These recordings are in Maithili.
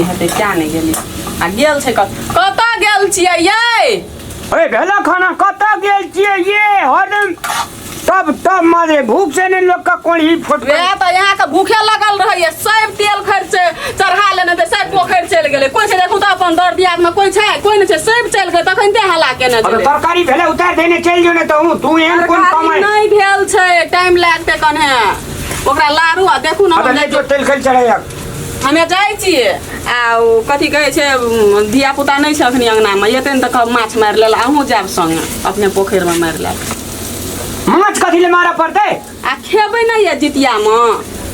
हेतै क्या नहि गेली आ गेल छै कत कतऽ गेल छियै यै ए भेला खाना कतऽ गेल छियै ये हरदम तब तब मारे भूख से ने लोग का कोढ़ी फुट वएह तऽ यहाँके भूखे लगल रहैए सब तेल खर्च चढ़ा लेने छै सब पोखरि चलि गेलै कोइ छै देखू तऽ अपन दर दियादमे कोइ छै कोइ नहि छै सब चलि गेलै तखन ते हल्ला केने अबे छलै तरकारी भेले उतार देने चलि जो ने तऽ हूँ तू एहन कोन तरकारी कमाई नहि भेल छै टाइम लागतै कन्हे ओकरा लारू आ देखू ने अबे हम ले जो तेल खेल चढ़ाया हमे जाइ छियै आ ओ कथी कहै छै धिया पुता नहि छै अखनी अङ्गनामे एतै ने तऽ कहब माछ मारि लेल अहूँ जायब सङ्गे अपने पोखरिमे मारि लेल माछ कथी ले मारऽ पड़तै आ खेबै नहि ये जितियामे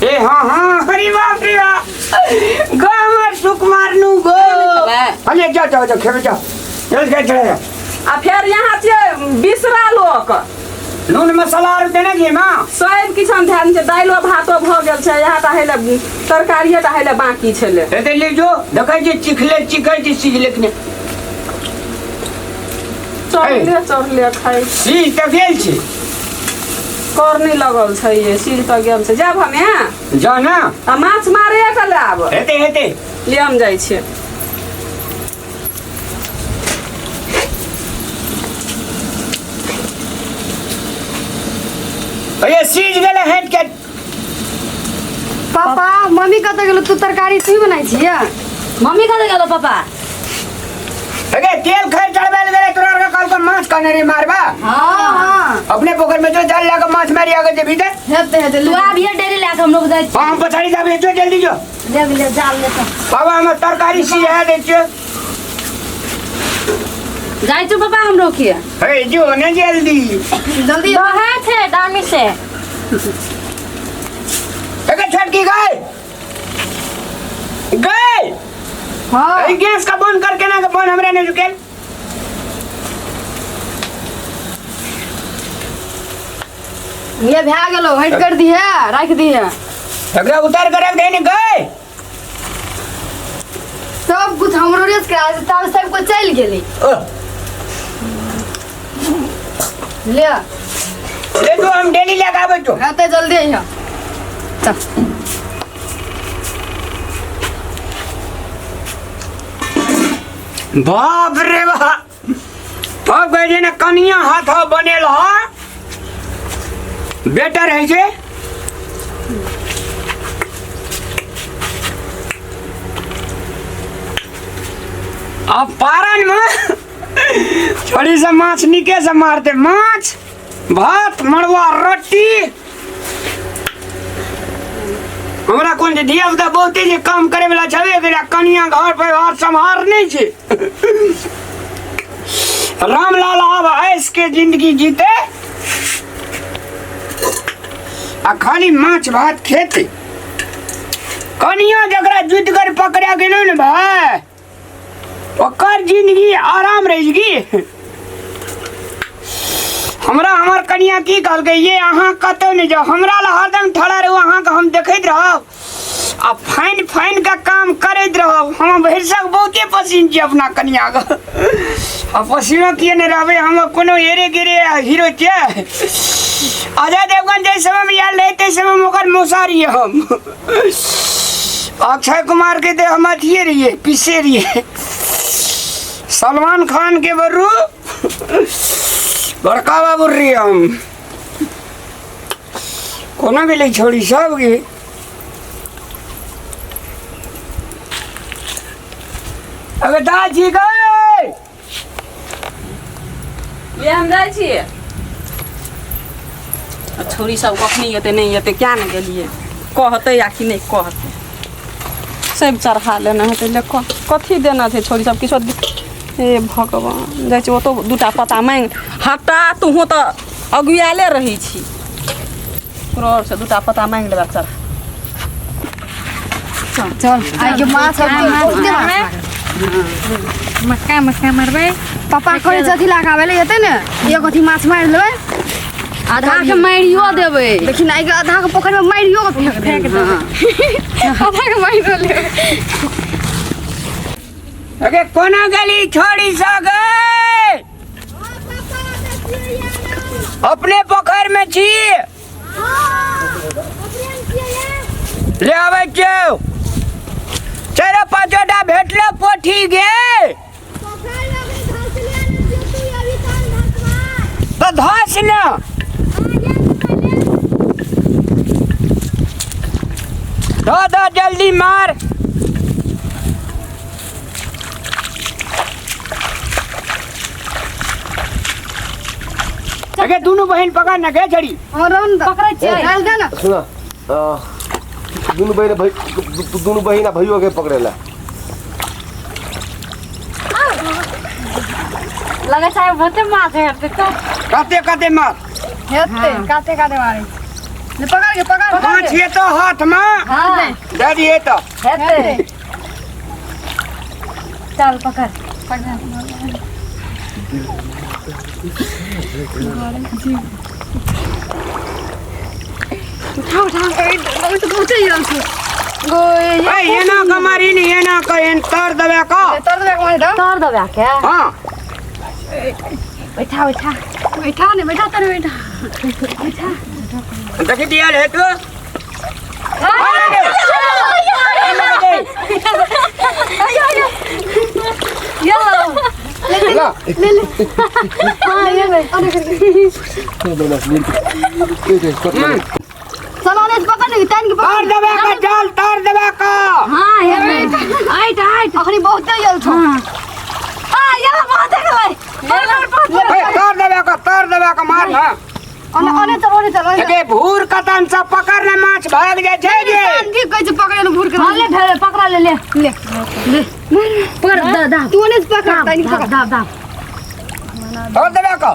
ए हाँ हाँ अरे बाप रे बाप गो हमर सुकुमार नु गो खेबै? अरे जाओ जाओ जाओ खेबे जाओ चल के चढ़ाया आ फेर यहाँ छियै बिसरा लोक नून मसाला आर देने छियै माँ सब किछु हम ध्यान छै दालिओ भातो भऽ गेल छै यहाँ तऽ हेले तरकारिए टा हेले बाँकी छलै हेतै ले जो देखै छियै चिखले चिखै छी सिझले कि नहि चढ़ले चढ़ले खाइ सीझ तऽ गेल छी कर नहि लगल छै ये सीज तऽ गेल छै जायब हमे जा ने आ माछ मारे के लाब हेतै हेतै ले हम जाइ छियै अरे सीझ गेलै हटि के पापा मम्मी कतऽ गेलो तू तरकारी तू बनाइ छियै मम्मी कतऽ गेलो पापा अरे तेल खैर चढ़बै लए गेलै तोरा आरके कहलको माछ कहने रही मारबा हाँ हाँ अपने पोखर में जो जाल लगा माछ मारी आगे जेबी ते हेतै हेतै तू आबिहे डेली लए कऽ हम लोग जाइ हाँ हम पछाड़ी जाबे जो जल्दी जो ले ले जाल ले तऽ बाबा हमर तरकारी सिझा दै छियो जाइ छौ पापा हमरो के हे जो ने जल्दी जल्दी बहै छै दामी से अगे छोटकी गए गए हाँ ए गैस का बंद करके ना के बंद हमरा नहीं रुकेल ये भए गेलो हटि कर दिहे राखि दिहे एकरा उतार कर रख देने गए सब कुछ हमरो रेस करा छै तब सब कुछ चलि गेली ओ, ले ले जो हम डेली लगाबै छो हेतै जल्दी अइहे चल बाप रे बाप तब कहै छै ने कनिया हाथ बनेल ह बेटर है छै अब पारन में छोड़ी से माछ निके से मारते माछ भात मड़ुआ रोटी हमरा कोन छै धिया पुता बहुते जे काम करे वाला छबे करे कनिया घर परिवार सम्हार नहि छै रामलाल आब ऐश के जिंदगी जीते आ खाली माछ भात खेते कनिया जकरा जुति कर पकड़ा गेलो ने भाई ओकर जिंदगी आराम रही की हमरा हमर कनिया की कहलकै ये अहाँ कतौ नहि जाउ हमरा लए हरदम ठड़ा रहू अहाँके हम देखैत रहब आ फाइन फाइन के काम करैत रहब हम भरिसक बहुते पसिन छी अपना कनिया के आ पसीनो किए नहि रहबै हम कोनो एरे गेरे हीरो छियै अजय देवगन जाहि समयमे आयल रहै ताहि समयमे ओकर मौसा रहियै हम अक्षय कुमार के तऽ हम अथिए रहियै पीसे रहियै सलमान खान के बरू बड़का बाबू रहियै हम कोना गेलै छोड़ी सब गे अबे दाजी गए ले हम जाइ छियै आ छौरी सब कखनी एतै नहि एतै क्या ने गेलियै कहतै या कि नहि कहतै सब चढ़ा लेना हेतै ले कथी देना छै छौरी सब किछो हे भगवान जाइ छी ओतौ दूटा पत्ता माँगि हटा तूहूँ तऽ अगुआले रहै छी ककरो आओरसँ दूटा पत्ता माँगि लेबै चढ़ा चल चल आइ के माछ आब के बहुते माछ लागल। मक्का मक्का मारबै पापा कहै छथि लए कऽ आबै लए एतै ने एक अथी माछ मारि लेबै आधा के मारियो देबै लेकिन आइ के आधा के पोखरि में मारियो के फेंक देबै आधा के मारियो लेबै अगे कोना गेली छोड़ी सगे अपने पोखरि में छी ले आबै छियौ चारि पाँचोटा भेटलो पोठी गे। तो धस न धो दो जल्दी मार। अगे दोनों बहन पकड़ ना गे छड़ी। और रन पकड़ै छियै। डाल दे ना। सुना, दुनू बहिन भई, दुनू बहिन आ भैयो के पकड़ेला। लगै छै बहुते माछ हेतै तो। कते कते मार। हेतै काते काते मारै ले, पकड़ के पकड़। माछ ये तो हाथ में। हां। दे दिए तो। हेतै, चल पकड़। उठा उठा, तो बहुते ही छै गो। ए एना के मारी नी, एना के एन तर देबे का। तर देबे मारे दो। तर देबे के। हां। बैठा बैठा। बैठा ने, बैठा तर, बैठा। देखी दिया है तो। ला। ले ले ले, अरे चलो ने, पकड़ ने, तान के तार पकड़। देबे का जाल, तार देबे का। हां, हेतै, आइट आइट। अखनी बहुते आयल छौ। आ या बहुत गेलै। ए तार देबे का, तार देबे का, मार ना। अने अने चल, ओने चल, ओने। अगे भूर कतन से पकड़ ने माछ भाग जाय छै गे। की कहै छै पकड़े ने भूर के। हां, ले भेल, पकड़ा ले ले ले ले, पकड़ द दा। तू ओने से पकड़, तान के पकड़। दाब दाब। तार देबे का,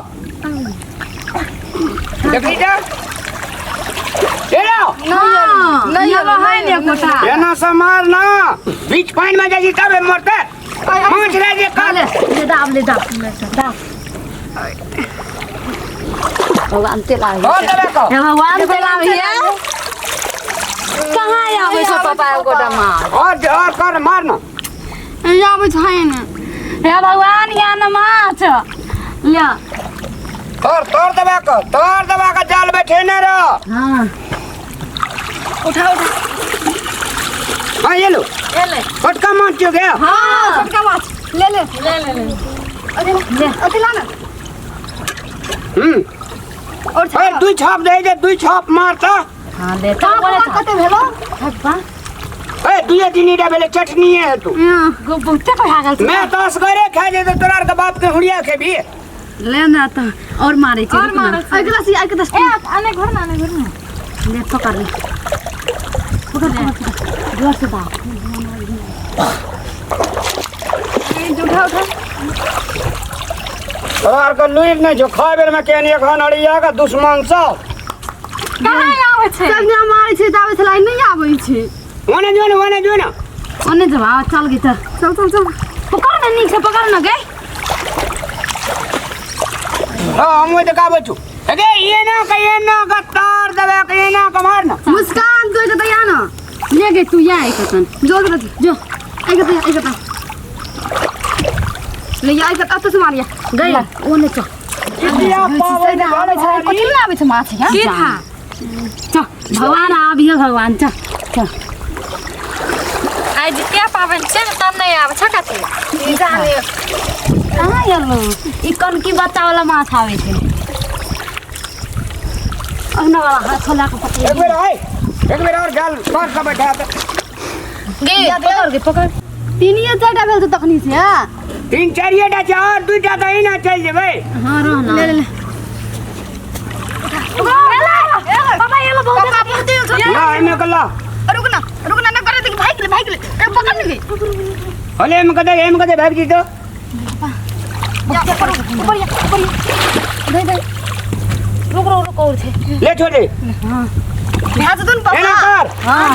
देखी जा एरा। नहीं। नहीं है ने कोठा। एना से मार ना, बीच पानी में जाई तबे मरते माछ रह जे का। ले ले, दाब ले, दाब दाब। भगवान तेल आबे। तार देबे का। हे भगवान, तेल आबे। कहाँ आबै छौ पापा एगोटा माछ? और कर मार ना। आबै छै ने। हे भगवान, या न माछ ले। तार तार देबे का, तार देबे का, जाल बैठे ने रह। हां। उठा उठा। हां, ये लो। ले। छोटका माछ जो गया। हां। छोटका माछ ले ले। ले ले ले। अरे ले। अथी ला ना। हम्म। और अरे दुई छाप दे दे, दुई छाप मारता। हां, ले कहाँ बोले। कते भेलो? ए दुए दिन ईटा भेले, चटनी है तू। गो बहुते भए गेल छै। मैं तो असगरे खा जे तो तोरा के बाप के हुड़िया खेबी। ले ना त और मारे छै। और मारे छै। अगला सी आके दस। ए आने घर ना, आने घर ना। ले पकड़ ले, पकड़ ले, जोर से दाब। उठा उठा। तोरा के लुइर नहीं जो खा बेर में केनी एखन अड़िया का दुश्मन सब। कहाँ आबै छै? सब जे मारै छै तऽ आबै छलै, नहि आबै छै। ओने जो ने, ओने जो ने। ओने जब आ, चल गई त। चल चल चल। पकड़ ना, नीक से पकड़ ना गे। हां, हम ओइ देखाबै छु। अगे एना के, एना के तार देबे के, एना के मार ना। मुस्कान, तू के तैयार ना। ले गे तू, या एक तन। जो के जो। आई के आई के ले, आई के अत से मारिया। गई, ओने चल। जितिया पावन। आबै छै, कथी ले आबै छै माछ यहाँ? की था, चल भगवान आबियो, भगवान, चल चल। आइ जितिया पाबनि छै ने, तब नहि आबै छै कथी। जाने। कहाँ गेलो? ई कनकी बच्चा वाला माछ आबै छै, अहना वाला हाथ खोला के पकड़। एक बेर आइ, एक बेर और जाल तर के बैठा दे। गे। पकड़ गे, पकड़। तीनिए चारिटा भेल छै तखनी से। तीन चारिटा छै और दुईटा तऽ एना चलि जेबै। हाँ, रह ना। ले ले ले। पापा, ये लो बहुत। पापा, बहुते छै। ला, एमे के ला। रुक ना, रुक ना, ना करे देख, भाग गेलै, भाग गेलै, ए पकड़ ले। हले एमे के दे, एमे के दे, भागि जेतौ। जा, ऊपर ऊपर या, ऊपर या। दे दे, रुक रुक रुक, और छै। ले छोड़े। भए जेतौ ने। एना पापा। कर। हां।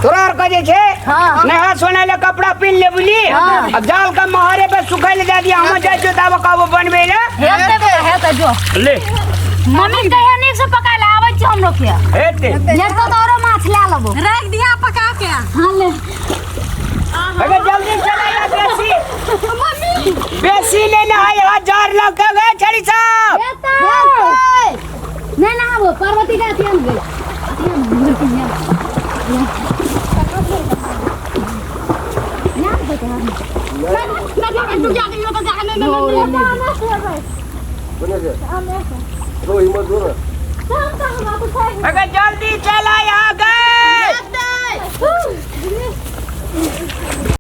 तोरा आर के जे छै हां। नहा सोनाय ले कपड़ा पिन्ह ले, बुझली? हाँ। अब जाल के महारे पे सुखै ले दे दिया, हम जाइ छियौ ताबे कहबो बनबै ले। हेतै बेटा, हेतै, जो। ले। मम्मी के कहियो नीक से पकाय ले, आबै छी हम लोग के। हेतै। हेतौ तऽ औरो माछ लए लेबो। राखि दिया पका के। हाँ, ले। अगे जल्दी चला या, बेसी बेसी ले ना है, हजार लग के गए छड़ी साहब। हेतै। नहीं ना, वो पार्वती का अथियन गई। ना जा तू जा के तो जा नहीं नहीं नहीं बने से तो हिम्मत दो ना। अगर जल्दी चला आ गे।